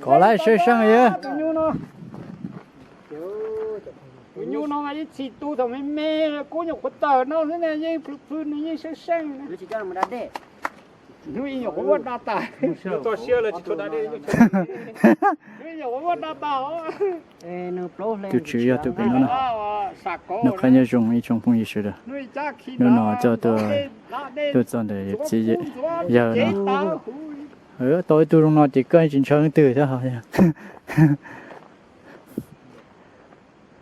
Kov lawm seej seej li. Tus nyuj no mas ib txhis tu thaum me me, kub nyuam qhuav tawm no xwb ne, yeej plhws plhws nws yeej seej seej. Hnub ib nyuam qhuav muab da tas. Hnub ib nyuam qhuav muab da tas os. Tus tswv yog tus pem no na. Noj qab nyob zoo ib tsoom phooj ywg sawv daws. Hnub no tuaj, tuaj txog ntawm yawm txiv yawg no. Tau ib tug zoo no ces koj tsis ntshaw leej twg thiab.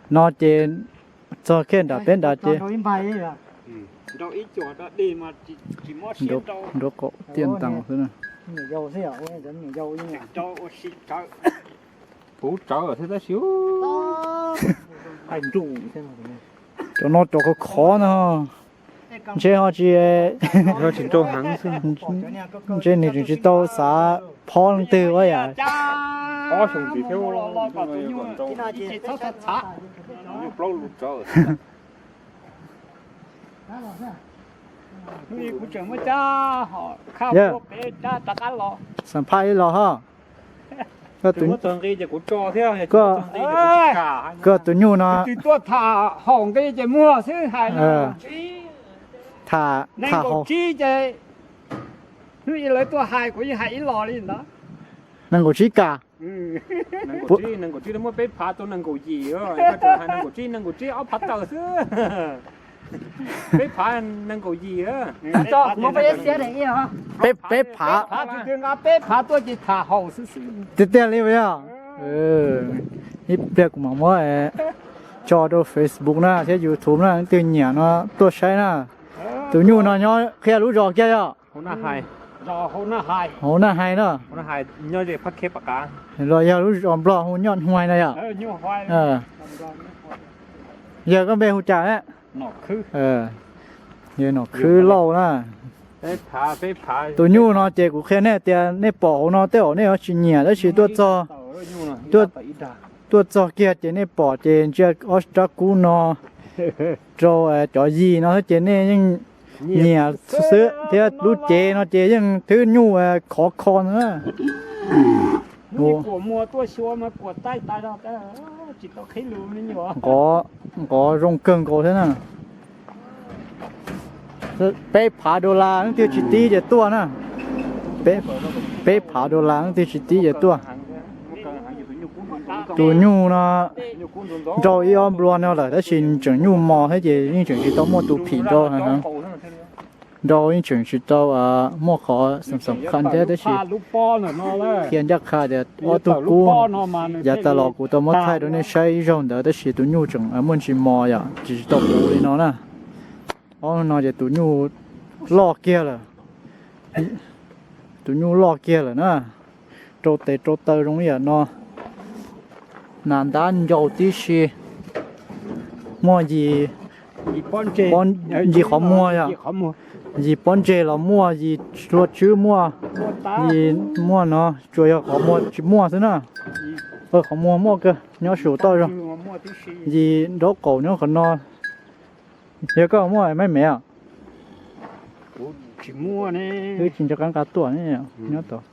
No ces txog kiag nram peb nrad ces nrov qaum tiaj ntees xwb na. Puv tsawv thiab tab sis cov no cov khov khov no ntshe ho tsis, ntshe nws tseem tsis tau xav phob leej twg ua yam. Xam phaj ib los ho. Koj tus nyuj no tuaj tham haum nqi ces muag xwb hais. Tham, tham haum. Hnub ib lawv tuaj hais kuv yeej hais ib los li ntawd. Nees nkaum tsib kas. Nees nkaum tsib, nees nkaum tsib muaj peb phav tuaj nees nkaum yim, nees nkaum tsib, nees nkaum tsib ob phav tawm xwb. Peb phav, nees nkaum yim. Peb, peb phav. Peb phav tuaj ces tham haum xwb xwb. Tiag tiag li yog. Ib pliag kuv mam muab tso rau Facebook na thiab YouTube na, leej twg nyiam no tuaj saib na. Tus nyuj no nyob qhia lub zos kiag yog. Hauv Naj Hais na. Los yog lub zos Nplog hu Nyoj Huai na yom. Yawg koj npe hu cas? Yawg Nom Khwb Lauj na. Tus nyuj no ces kuv qhia nej tias nej pom hauv no tej zaum nej yuav tsis nyiam tab sis tuaj txog, tuaj txog kiag ces nej pom ces ntsia ob rab kub no rau cov yim no ces nej yeej nyiam xwb thiab lub cev no ces yeej thwb nyuj khov kho ntag. Nqov, nqov zoo kawg nkaus thiab na. Peb phav dollar leej twg tsis tib ces tuaj na. Peb phav dollar leej twg tsis tib ces tuaj. Tus nyuj no nrau ib ob nplua no lawm tab sis tseem nyuj mos thiab ces yeej tseem tsis tau muaj tus phim nrau. Nrau yeej tseem tsis tau muaj qhov xam xam kha thiab tab sis qhia ncaj qha tias ob tug kub yav tas los kuv tau muab thaij rau nej saib ib zaug ntawd tab sis tus nyuj tseem muaj ntsis mos yom, tsis tau puv li no na. Ob no ces tus nyuj loj kiag lawm. Tus nyuj loj kiag lawm na. Rau tes rau taw zoo ib yam no. Nas ntab ncaus tib si. Muaj yim, yim qhov muag yom. Yim pob ntseg los muaj, yim hlua tswb muaj, yim muaj no, tsuas yog qhov muag tsis muaj xwb na. Qhov muag muaj kawg nyob saum toj zog. Yim nraub qaum nyob qhov no. Yog koj muaj maib mev os? Wb tsis nco qab nqa tuaj nyob tod.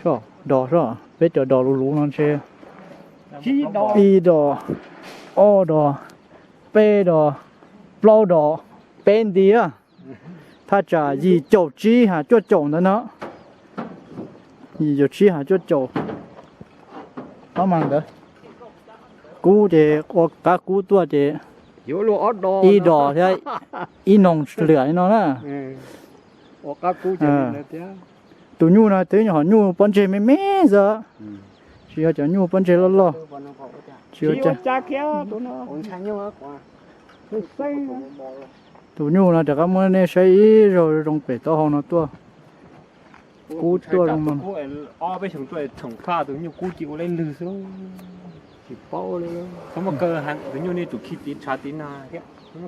Soj, dos soj, peb cov dos luv luv no ntshe ib dos, ob dos, peb dos, plaub dos, peb nti a. Thaj tsam yim caum tsib ha cuaj caum ntawd no. Yim caum tsib ha cuaj caum. Ob mas ntawd. Kub ces ua qab kub tuaj ces ib dos thiab ib noog lwam li no na. Tus nyuj no twb nyuam qhuav nyuj pob ntseg me me xwb, tsis yog cov nyuj pob ntseg loj loj. Tsis ua cas. Tus nyuj no rov qab muab nej saib ib zaug zoo pem taub hau no tuaj. Kub tuaj zoo no. Ob peb xyoo tuaj txhoom faj tus nyuj kub ci ua lej lwg xwb. Tsis paub li. Txhob muaj kaw heev, tus nyuj nej tsum khi tiv tshav tiv nag thiab. Zoo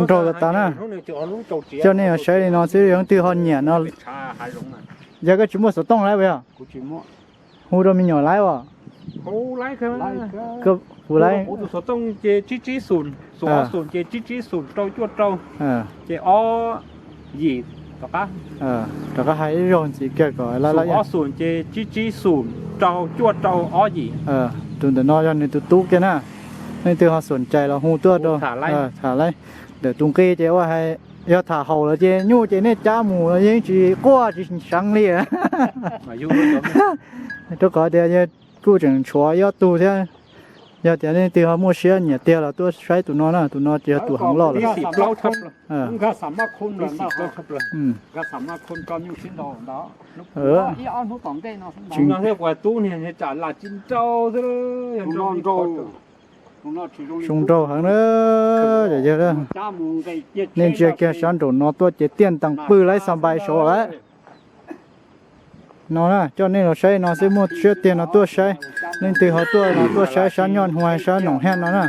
nraug tas tas na. Coj nej saib li no xwb, leej twg ho nyiam no. Yog koj tsis muaj xov tooj lawm puas yog? Hu rau me nyuam laib as. Kuv laib. Kuv tus xov tooj ces tsib tsib xoom, xoom ob xoom ces tsib tsib xoom rau cuaj rau, ces ob yim Rov qab hais ib zaug ntxiv kiag kom lawv xum ob xum ces tsib tsib xum rau cuaj rau ob yim. Tus ntawm no yog nws tus tub kiag na. Leej twg ho xum cais los hu tuaj rau tham lawm. Ntawm tus nqi ces ua hais yog tham haum lawm ces nyuj ces nej cab mus los yeej tsis quaj tsis seev li. Rau qhov tias yawg kuj tseem tshuav ib ob tug thiab. Yog tias leej twg ho muaj siab nyiam tiag los tuaj saib tus no na, tus no ces yog tus heev loj lawm. Zoo nraug heev na. Nej ntsia kiag sab nraum no tuaj ces tiaj ntees pw laib xa npais saud lawm. No na, coj nej los saib no xwb, muaj siab tiag no tuaj saib. Leej twg ho tuaj no tuaj saib sab Nyoj Hua sab Noom Haj no na.